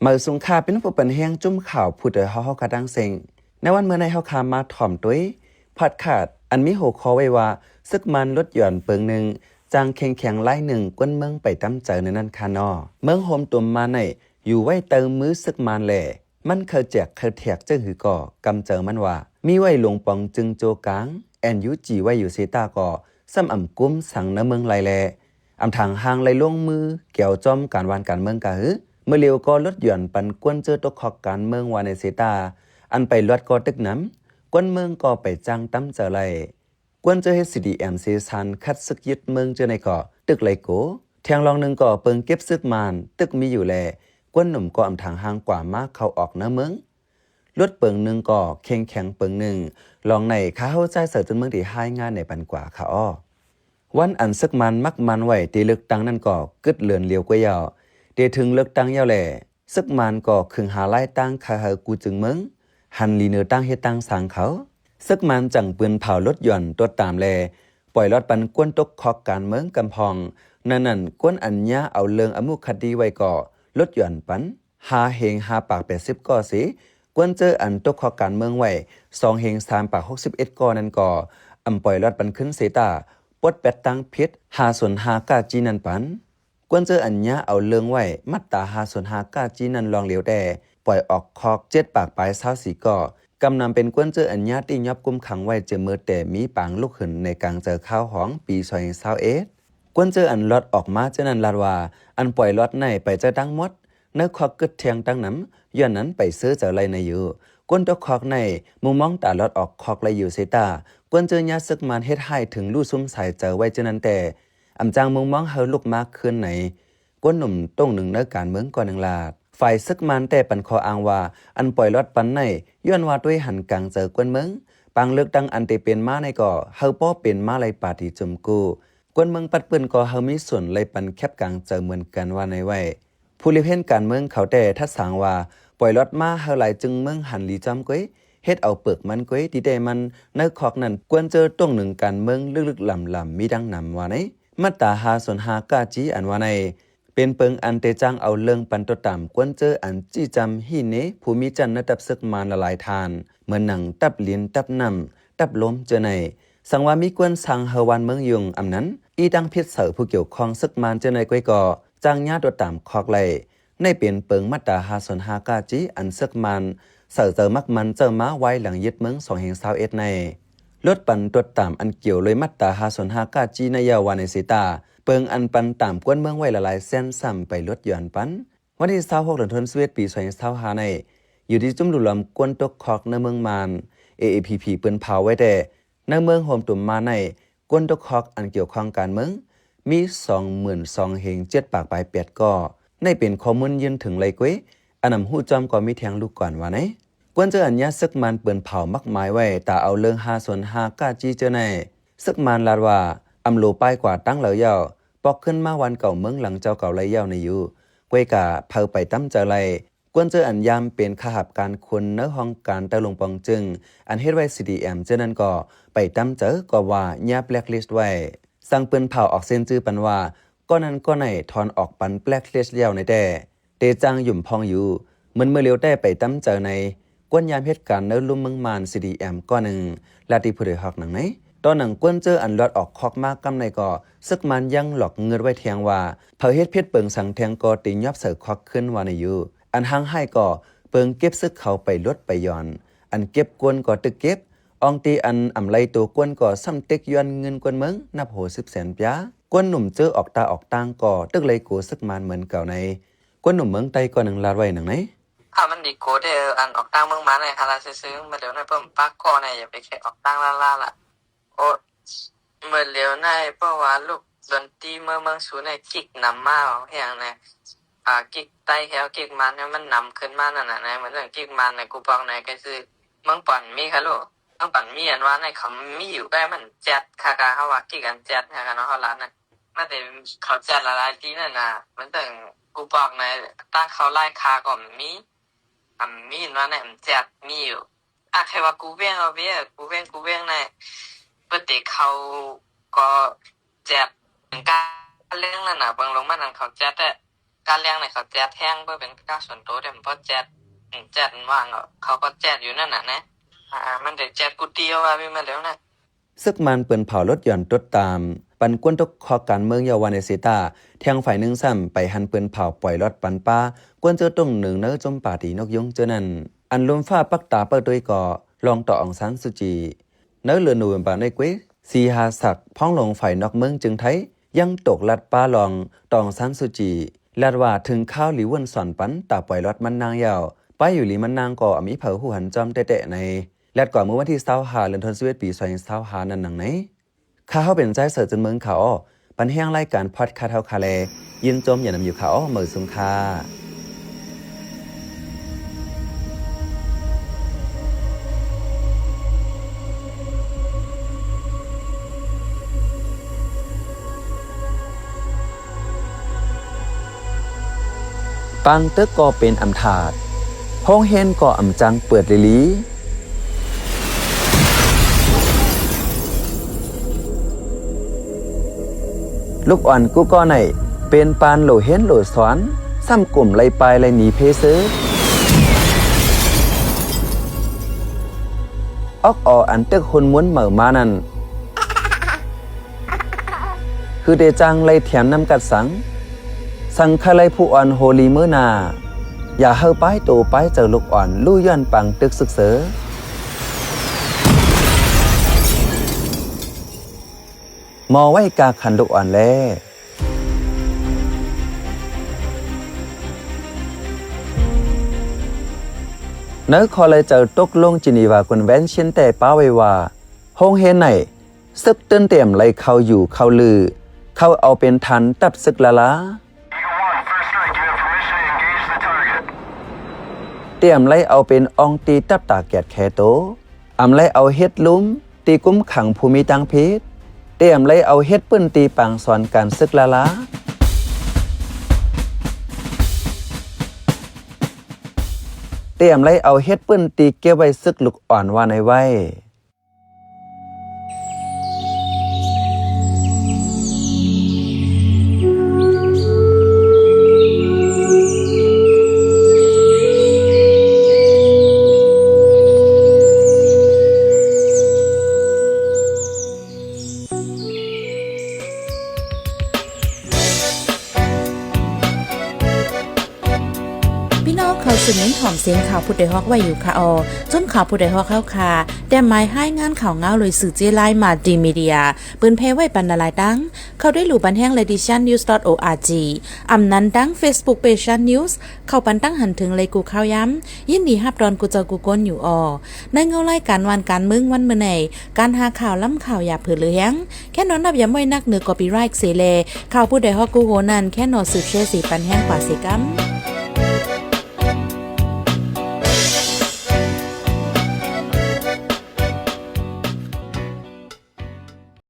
ມາສູງຄ່າ ເປັນຜູ້ເປັນແຮງຈຸ້ມຂ່າວຜູ້ໂດຍເຮົາເຮົາກະຕັ້ງເສັງ. ໃນວັນມື້ໃນເຮົາຄາມາຖ່ອມຕຸ້ຍພອດຄາສ ອັນມີຫົວຂໍ້ໄວ້ວ່າ ຊຶກມານລົດຢອນເປິງໜຶ່ງ ຈ້າງເຄັ່ງແຂງລາຍໜຶ່ງ ກວນເມືອງໄປຕາມໃຈໃນນັ້ນຄະເນາະ. ເມືອງໂຮມຕຸມມາໃນ ຢູ່ໄວ້ໃຕ້ມືຊຶກມານແລ ມັນເຄີຍແຈກເຄີຍແທກຈັ່ງຫື່ກໍ ກຳເຈີມັນວ່າ ມີໄວ້ຫຼົງປອງຈຶ່ງໂຈກາງ ແອນຢູຈີ ໄວ້ຢູ່ເຊຕາກໍ ສ່ຳອຳກຸມສັງໃນເມືອງໄລແລ ອຳທາງຮ່າງໄລລົງມື ກ່ຽວຈອມການວານການເມືອງກະຫື. ເມື່ອຫຼຽວກໍລົດຢອນປັນກວນເຈີຕົກຄອກການເມືອງວ່າໃນເຊຕາ ອັນໄປລອດກໍຕຶກນຳ ກວນເມືອງກໍໄປຈ້າງຕາມໃຈໄລ ກວນເຈີເຮັດຊີດີແອມເຊຊານ ຄັດຊຶກຍຶດເມືອງເຈີໃນກໍ ຕຶກໄລໂກ ແທງລອງໜຶ່ງກໍເປິງເກັບຊຶກມານ ຕຶກມີຢູ່ແລ ກວນໜຸ່ມກໍອຳທາງຮ່າງກວ່າມາເຂົ້າອອກໃນເມືອງ ລົດເປິງໜຶ່ງກໍເຄັ່ງແຂງເປິງໜຶ່ງ ລອງໃນ ຂ້າເຮົາຊາຍເສີດຕື່ນເມືອງ ທີ່ຮາຍງານໃນປັນກວ່າຄະອໍ. ວັນອັນຊຶກມານມັກໝັ້ນໄວ້ເຕເລືອກຕັ້ງນັ້ນກໍ ກຶດເລີນຫຼຽວກວ່າຍາວ ເຕເຖິງເລືອກຕັ້ງຍາວແລ ຊຶກມານກໍຄຶງຫາລາຍຕາງ ຂາຍໃຫ້ກູ່ຈຶ່ງເມືອງ ຫັນຫຼີເໜີຕາງເຮັດຕາງສ້າງເຂົາ. ຊຶກມານຈັ່ງປືນເຜົາລົດຢອນຕົວຕາມແລ ປ່ອຍລອດປັນກວນຕົກຄອກການເມືອງກຳພອງ. ໃນນັ້ນ ກວນອັນຍາເອົາເລື່ອງອະມຸຄະດີໄວ້ກໍ ລົດຢອນປັນ ຫ້າເຮງຫ້າປາກແປດສິບກໍເສ ກວນເຈີອັນຕົກຄອກການເມືອງໄວ້ ສອງເຮງສາມປາກຫົກສິບເອັດກໍນັ້ນກໍ ອຳປ່ອຍລອດປັນຄືນເຊຕາ ປົດແປດຕາງຜິດ ຫ້າສູນຫ້າກາຈີນັ້ນປັນ. ກວນເຈີອັນຍາເອົາເລື່ອງໄວ້ ມາດຕາຫ້າສູນຫ້າກາຈີນັ້ນລອງຫຼຽວແຕ່ ປ່ອຍອອກຄອກເຈັດປາກປາຍຊາວສີ່ກໍ ກຳນຳເປັນກວນເຈີອັນຍາທີ່ຍອບກຸມຂັງໄວ້ ເຈີເມີແຕ່ມີປາງລຸກຂຶ້ນໃນກາງເຈີຄາວຮອງ ປີສອງເຮງຊາວເອັດ. ກວນເຈີອັນລອດອອກມາເທື່ອນັ້ນລາດວ່າ ອັນປ່ອຍລອດໃນໄປເຈີທັງໝົດ ໃນຄອກກຶດແທງຕັ້ງນຳ ຍ້ອນນັ້ນໄປເຊີເຈີໄລໃນຢູ່. ກວນຕົກຄອກໃນມຸງມອງຕາລອດອອກຄອກໄລຢູ່ເຊຕາ ກວນເຈີຍາຊຶກມານເຮັດຮ້າຍເຖິງຮູ້ຊຸມສາຍເຈີໄວ້ເທື່ອນັ້ນແຕ່ ອຳຈ້າງມຸງມອງເຮົາລຸກມາຄືນໃນ ກວນໜຸ່ມໂຕ້ງໜຶ່ງໃນການເມືອງກໍໜຶ່ງລາດ. ຝ່າຍຊຶກມານແຕ່ປັນຂໍ້ອ້າງວ່າ ອັນປ່ອຍລອດປັນໃນ ຍ້ອນວ່າຕົວເອງຫັນກາງເຈີກວນເມືອງ ປາງເລືອກຕັ້ງອັນເຕເປັນມາໃນກໍ ເຮົາບໍ່ເປັນມາໄລປາຕີຈຸ່ມກູ້ ກວນເມືອງປັດປືນກໍເຮົາມີສ່ວນໄລປັນແຄບກາງເຈີເໝືອນກັນວ່າໃນໄວ້. ຜູ້ລິບເຫັນການເມືອງເຂົາແຕ່ທັດສາງວ່າ ປ່ອຍລອດມາເຮົາຫຼາຍຈຶ່ງເມືອງຫັນຫຼີຈອມກວຍ ເຮັດເອົາເປິກມັນກວຍ ທີ່ແທ້ມັນໃນຄອກນັ້ນ ກວນເຈີໂຕ້ງໜຶ່ງການເມືອງລຶກໆລຳໆ ມີດັ່ງນຳວ່າໃນ. ມາດຕາຫ້າສູນຫ້າກາຈີອັນວ່າໃນ ເປັນເປິງອັນເຕຈ້າງເອົາເລື່ອງປັນຕົວຕາມກວນເຈີອັນຈີ້ຈຳຮີ້ເນ ຜູ້ມີຈັນໃນຕັບຊຶກມານຫຼາຍໆທ່ານ ເໝືອນໜັງຕັບລິນ ຕັບນ້ຳ ຕັບລົມເຈີໃນ ສັງວ່າມີກວນສ້າງເຮົາວານເມືອງຍຸງ ອຳນັ້ນ ອີ່ຕັ້ງຜິດໃສ່ຜູ້ກ່ຽວຂ້ອງຊຶກມານເຈີໃນກວຍກໍ ຈ້າງຍາຕົວຕາມຄອກໄລ ໃນເປັນເປິງມາດຕາຫ້າສູນຫ້າກາຈີ ອັນຊຶກມານ ໃສ່ເຈີມັກມັນເຈີມາວາຍຫຼັງຍຶດເມືອງສອງເຮງຊາວເອັດໃນ ລົດປັນຕົວຕາມອັນກ່ຽວໂດຍມາດຕາຫ້າສູນຫ້າກາຈີໃນຢາວວ່າໃນເຊຕາ ເປິງອັນປັນຕາມກວນເມືອງໄວ້ຫຼາຍໆແສນຊ້ຳໄປລົດຢອນປັນ. ວັນທີຊາວຫົກ ເດືອນທັນວາ ສິບເອັດ ປີສອງເຮງຊາວຫ້າໃນ ຢູ່ທີ່ຈຸ້ມຫຼູຫຼອມກວນຕົກຄອກໃນເມືອງມານ ເອເອພີພີ ປືນເຜົາໄວ້ແຕ່ ໃນເມືອງໂຮມຕຸມມາໃນ ກວນຕົກຄອກອັນກ່ຽວຂ້ອງການເມືອງ ມີສອງໝື່ນສອງເຮງເຈັດປາກປາຍແປດກໍ ໃນເປັນຂໍ້ມູນຢືນເຖິງໄລກວຍ ອັນນຳຮູ້ຈອມກໍມີແທງລູກກ່ອນວ່າໃນ. ກວນເຈີອັນຍາຊຶກມານປືນເຜົາມັກໝາຍໄວ້ ຕາເອົາເລື່ອງຫ້າສູນຫ້າກາຈີເຈີໃນ ຊຶກມານລາດວ່າ ອຳໂລປາຍກວ່າຕັ້ງເລີຍຍາວ ປອກຂຶ້ນມາວານເກົ່າເມືອງຫຼັງເຈົ້າເກົ່າໄລຍາວໃນຢູ່ ກວຍກາເຜົາໄປຕາມເຈີໄລ ກວນເຈີອັນຍາມເປັນຂ້າຮັບການຄົນໃນຫ້ອງການໃຕ້ລົງປອງຈຶ່ງ ອັນເຮັດໄວ້ຊີດີແອມເທື່ອນັ້ນກໍໄປຕາມເຈີ ກໍວ່າຍາແບລັກລິສໄວ້ ສັ່ງປືນເຜົາອອກເຊັນຈື່ປັນວ່າ ກໍນັ້ນກໍໃນ ຖອນອອກປັນແບລັກລິສແລ້ວໃນແຕ່ ເຕຈ້າງຫຍຸມພອງຢູ່ ເໝືອນເມື່ອຫຼຽວແຕ່ໄປຕາມເຈີໃນ ກວນຍາມເຮັດການໃນລຸ່ມເມືອງມານ ຊີດີແອມ ກໍໜຶ່ງ ລາດທີ່ຜູ້ໂດຍຮອກໜັງໃນ ຕໍ່ໜັງກວນເຈີອັນລອດອອກຄອກມາກຳໃນກໍ ຊຶກມານຍັງຫຼອກງືດໄວ້ແທງວ່າ ເຜີເຮັດເພັດເປິງສັງແທງກໍຕີຫຍອບໃສ່ຄອກຄືນວ່າໃນຢູ່ ອັນຮັ່ງຮ້າຍກໍເປິງເກັບຊຶກເຂົາໄປລົດໄປຢອນ ອັນເກັບກວນກໍຕຶກເກັບ ອອງຕີອັນອຳໄລໂຕກວນກໍຊ້ຳເຕັກຍ້ອນເງິນກວນເມືອງນັບຫົວສິບແສນປຽ ກວນໜຸ່ມເຈີອອກຕາອອກຕ່າງກໍຕຶກໄລໂກຊຶກມານເໝືອນເກົ່າໃນ ກວນໜຸ່ມເມືອງໃຕ້ກໍໜຶ່ງລາດໄວ້ໜັງໃນ. ຖ້າມັນດີໂກເດ້ ອັນອອກຕ່າງເມືອງມາໃນຄາລາດຊື່ໆ ເມື່ອດຽວໃນເພິ່ນປາກກໍໃນ ຢ່າໄປແຄ່ອອກຕ່າງລ້າໆລະ ໂອ້ ເມື່ອຫຼຽວໃນເພາະວ່າລູກດົນຕີເມືອງ ເມືອງສູນໃນກິກນຳມາແຮງແນ່ ອາ ກິກໄຕ້ແຖວກິກມາໃນມັນນຳຂຶ້ນມານັ້ນນະ ໃນເມື່ອເລື່ອງກິກມາໃນກູປອກໃນກໍຄືເມືອງປອນມີຄະໂລ ເມືອງປອນມີອັນວ່າໃນເຂົາມີຢູ່ ແຕ່ມັນແຈັດຄະກະ ເຮົາວ່າກິກອັນແຈັດຄະກະເນາະ ເຮົາລາວນັ້ນ ມັນເປັນເຂົາແຈັດຫຼາຍໆຕີນັ້ນນະ ມັນເຖິງກູປອກໃນ ຕ່າງເຂົາຫຼາຍຄາກໍມີ ອຳມີນວ່າໃນອຳແຈັດມີຢູ່ ອາ ໃຜວ່າກູແວງເອົາເວຍ ກູແວງ ກູແວງໃນ ເປີດເຕເຂົາກໍແຈັດ ກາເລື່ອງນັ້ນນະ ເບິ່ງລົງມານັ້ນເຂົາແຈັດແທ້ ການລ້ຽງນີ້ເຂົາແຈກແຮງ ເພື່ອເປັນການສ່ວນໂຕເດ້ ບໍ່ແຈກ ອືມ ແຈກມັນວ່າງ ເຂົາກໍແຈກຢູ່ນັ້ນນະ ອາ ມັນໄດ້ແຈກກຸຕິ ເຂົາວ່າມີມາແລ້ວນະ. ເສິກມານປືນເຜົາລົດຢອນຕົດຕາມ ປັນກວນຕົກຄອກການເມືອງເຍົາວາເນເຊຕາ, ແທງຝ່າຍໜຶ່ງຊ້ຳໄປຫັນປືນເຜົາປ່ອຍລັອດປັນປາ ກວນເຈີຕົງໜຶ່ງໃນຈຸມປາຕີນົກຍຸງເຈີນັ້ນ. ອັນລົມຟ້າປັກຕາເປີດໂຕຍກໍລອງຕໍ່ອອງຊານຊູຈີ. ໃນເດືອນໂນເວັມເບີໃນເກວ ສີຫາສັກ ຮອງຫຼວງຝ່າຍນອກເມືອງຈຶ່ງໄທ ຍັງຕົກລັດປາລອງຕໍ່ອອງຊານຊູຈີ ລັດວ່າເຖິງຄາວລີວວນສອນປັນຕາປ່ອຍລັອດມັນນາງແລ້ວ ໄປຢູ່ລີມັນນາງກໍອາມີໃຜຮູ້ຫັນຈ້ອມແຕະໆໃນ ລັດກວ່າເມື່ອວັນທີຊາວຫ້າ ເດືອນສິບເອັດ ປີສອງພັນຊາວຫ້ານັ້ນນາງໃນ. ຂ້າເຮົາເປັນຊາຍເສີດຈົນເມືອງຂາວ ປັນແຮງລາຍການພອດຄາສເຮົາຄາແລ ຍິນຊົມຢ່ານຳຢູ່ຂາວ ເໝີສູງຄ່າ. ປາງຕຶກກໍເປັນອຳທາດ ໂຮງຮຽນກໍອຳຈັ່ງເປີດລີລີ. ລູກອ່ອນກູ່ກໍໄນ ເປັນປານໂຫຼຮຽນໂຫຼສອນ ຊ້ຳກຸ້ມໄລ່ປ້າຍໄລ່ໜີເພຊື່. ອອກອໍອັນຕຶກຮຸນມຸນເໝີມານັ້ນ ຄືເດຈັ່ງໄລ່ຖຽມນຳກັດສັງ ສັງຄະໄລຜູ້ອ່ອນໂຮລີມື້ໜ້າ ຢ່າເຮົາປ້າຍໂຕປ້າຍເຈົ້າລູກອ່ອນ ລູ້ຍ້ອນປາງຕຶກຊຶກເສີ ໝໍໄວ້ກາຂັນລູກອ່ອນແລ. ໃນຂໍ້ໄລ່ເຈົ້າຕົກລົງຈີນີວາຄອນເວັນຊິນແຕ່ປ້າໄວ້ວ່າ ໂຮງຮຽນໃນ ເສິກຕື່ນຕຽມໄລ່ເຂົ້າຢູ່ເຂົ້າລື ເຂົ້າເອົາເປັນຖານທັບເສິກລາລາ ຕຽມໄລ່ເອົາເປັນອ່ອງຕີຕັບຕາແກດແຄໂຕ ອຳໄລ່ເອົາເຮັດລຸ່ມ ຕີກຸມຂັງຜູ້ມີຕາງຜິດ ຕຽມໄລ່ເອົາເຮັດປືນຕີປາງສອນການເສິກລາລາ ຕຽມໄລ່ເອົາເຮັດປືນຕີເກັບໄວ້ເສິກລູກອ່ອນວ່າໃນໄວ້. ພີ່ນ້ອງເຂົ້າສູ່ມິນຫອມເສັງຂ່າວຜູ້ດອຍຮອກໄວ້ຢູ່ຄະອໍ ຊົມຂ່າວຜູ້ດອຍຮອກເຮົາຄ່າ ແຕ້ມໝາຍຮາຍງານຂ່າວງາວໂດຍສື່ເຈ້ລາຍ Multimedia ເປີນແຜ່ໄວ້ປັນຫຼາຍໆຕັ້ງ ເຂົ້າໄດ້ຫຼູ່ບັນແຮງ Ladies Chan News dot org ອຳນັ້ນທັງ Facebook Page Chan News ເຂົ້າປັນຕັ້ງຫັນເຖິງໄລກູ່ຂ່າວຍາມ ຍິນດີຮັບຕ້ອນກູ່ເຈົ້າກູ່ຄົນຢູ່ອໍ. ໃນເງົາລາຍການຫວ່ານການເມືອງວັນມື້ໃນ ການຫາຂ່າວລ້ຳຂ່າວຢ່າເຜີເຫຼືອແຮງ ແຄ່ນອນນັບຢາມໄວ້ນັກເໜືອ copyright ເສແລ ຂ່າວຜູ້ດອຍຮອກກູ່ໂຮນັ້ນ ແຄ່ນອນສືບແຊເສປັນແຮງກວ່າເສກຳ.